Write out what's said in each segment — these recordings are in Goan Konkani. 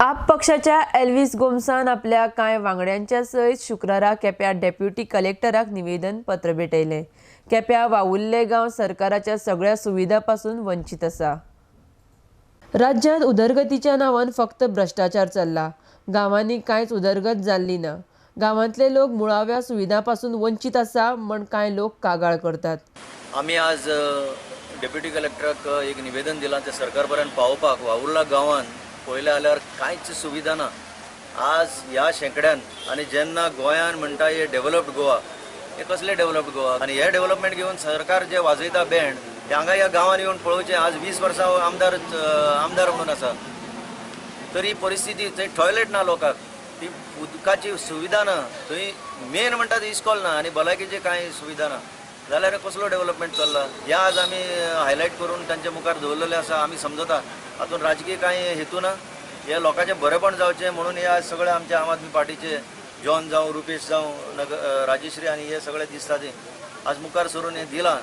आप पक्षाच्या एल्विस गोम्सान आपल्या कांय वांगड्यांच्या सयत शुक्रारा केप्यां डेप्युटी कलेक्टराक निवेदन पत्र भेटयलें. केप्यां वावुल्ले गांव सरकाराच्या सगळ्या सुविधा पासून वंचीत आसा. राज्यांत उदरगतीच्या नांवान फक्त भ्रश्टाचार चल्ला. गांवांनी कांयच उदरगत जाल्ली ना. गांवांतले लोक मुळाव्या सुविधां पासून वंचीत आसा म्हण कांय लोक कागाळ करतात. आमी आज डेप्युटी कलेक्टराक एक निवेदन दिलां तें सरकार पर्यंत पावोवपाक. वावुर्ला गांवांत पळयलें जाल्यार कांयच सुविधा ना आज ह्या शेंकड्यान. आनी जेन्ना गोंयान म्हणटा हे डेव्हलप्ड गोवा, हे कसले डेव्हलप्ड गोवा? आनी हे डेव्हलपमेंट घेवन सरकार जे वाजयता बँड, ते हांगा ह्या गांवांत येवन पळोवचें. आज 20 वर्सां आमदार आमदार म्हणून आसा तरी परिस्थिती, थंय टॉयलेट ना लोकांक, ती उदकाची सुविधा ना, थंय मेन म्हणटा ती इस्कॉल ना आनी भलायकेची कांय सुविधा ना, जाल्यार कसलो डेव्हलपमेंट चल्ला? ह्या आज आमी हायलायट करून तांच्या मुखार दवरलेलें आसा. आमी समजता हातून राजकीय कांय हेतू ना, हे लोकांचें बरेपण जावचें म्हणून हे आज सगळे आमचे आम आदमी पार्टीचे जॉन जावं, रुपेश जावं, नग राजेश्री आनी हे सगळे दिसता ते आज मुखार सरून हें दिलां,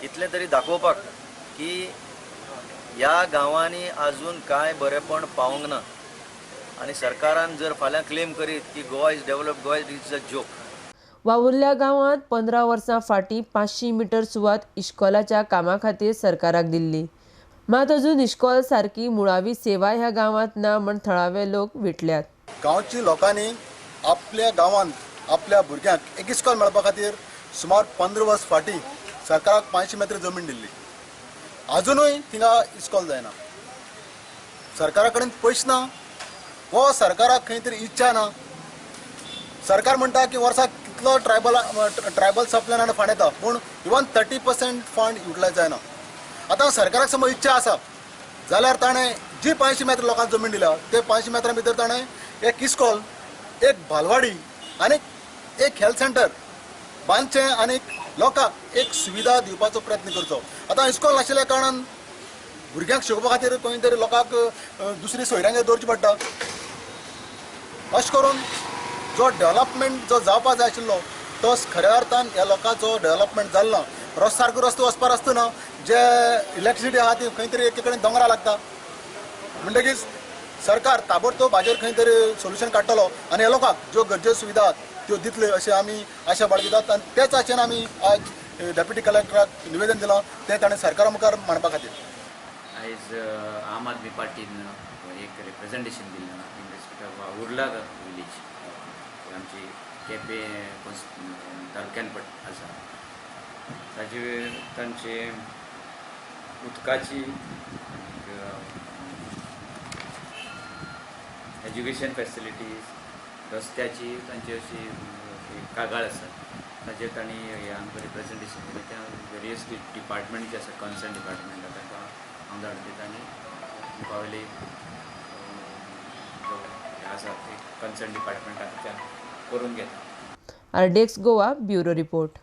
इतलें तरी दाखोवपाक की ह्या गांवांनी आजून कांय बरेपण पावूंक ना. आनी सरकारान जर फाल्यां क्लेम करीत की Goa is developed, Goa is a joke. वावुर्ल्या गांवांत 15 वर्सां फाटीं 500 मिटर सुवात इश्कोलाच्या कामा खातीर सरकाराक दिल्ली, मात अजून इश्कोल सारकी मुळावी सेवा ह्या गांवांत ना म्हण थळावे लोक विटल्यात. गांवच्या लोकांनी आपल्या गांवांत आपल्या भुरग्यांक एक इस्कॉल मेळपा खातीर सुमार 15 वर्स फाटीं सरकाराक 500 मेत्र जमीन दिल्ली, आजुनूय थिंगा इस्कॉल जायना. सरकारा कडेन पयशे ना वो सरकाराक खंय तरी इच्छा ना. सरकार म्हणटा की वर्साक कितलो ट्रायबल सबप्लॅन आनी फंड येता, पूण इवन 30% फंड युटिलायज जायना. आतां सरकाराक समज इच्छा आसा जाल्यार ताणें जी 500 मेत्र लोकांक जमीन दिल्या ते 500 मेत्रां भितर ताणें एक इस्कॉल, एक बालवाडी आनी एक हेल्थ सेंटर बांदचें आनी लोकांक एक सुविधा दिवपाचो प्रयत्न करचो. आतां इस्कॉल नाशिल्ल्या कारणान भुरग्यांक शिकोवपा खातीर खंय तरी लोकांक दुसरी सोयऱ्यांगेर दवरचें पडटा. अशें करून जो डेव्हलपमेंट जो जावपा जाय आशिल्लो तो खऱ्या अर्थान ह्या लोकांचो डेव्हलपमेंट जालो ना. रस्तो सारको रस्तो वचपा रस्तो ना, जे इलेक्ट्रिसिटी आहा ती खंय तरी एके कडेन दोंगरा लागता. म्हणटकीच सरकार ताबडतोब हाजेर खंय तरी सोल्युशन काडटलो आनी ह्या लोकांक ज्यो गरजेच्यो सुविधा आहात त्यो दितले अशें आमी आशा बाळगितात. आनी तेच आशेन आमी आज डेप्युटी कलेक्टराक निवेदन दिलां तें ताणें सरकारा मुखार मांडपा खातीर. आयज आम आदमी पार्टीन एक रिप्रेझेंटेशन दिलां इन रिस्पेक्ट ऑफ वावुर्ला विलेज, आमची केपें तालुक्यान आसा. ताजे तांचे उदकाची, एज्युकेशन फॅसिलिटीज, रस्त्याची तांची अशी कागाळ आसा. ताचेर तांणी हें आमकां रिप्रेझेंटेशन दिलें. त्या वेरियस डिपार्टमेंट जे आसा, कन्सर्न डिपार्टमेंट, तांकां हांव धाडून दिता आनी मुखावयली जो हें आसा एक कन्सर्न डिपार्टमेंट आसा त्या करून घेता. RDX Goa bureau report.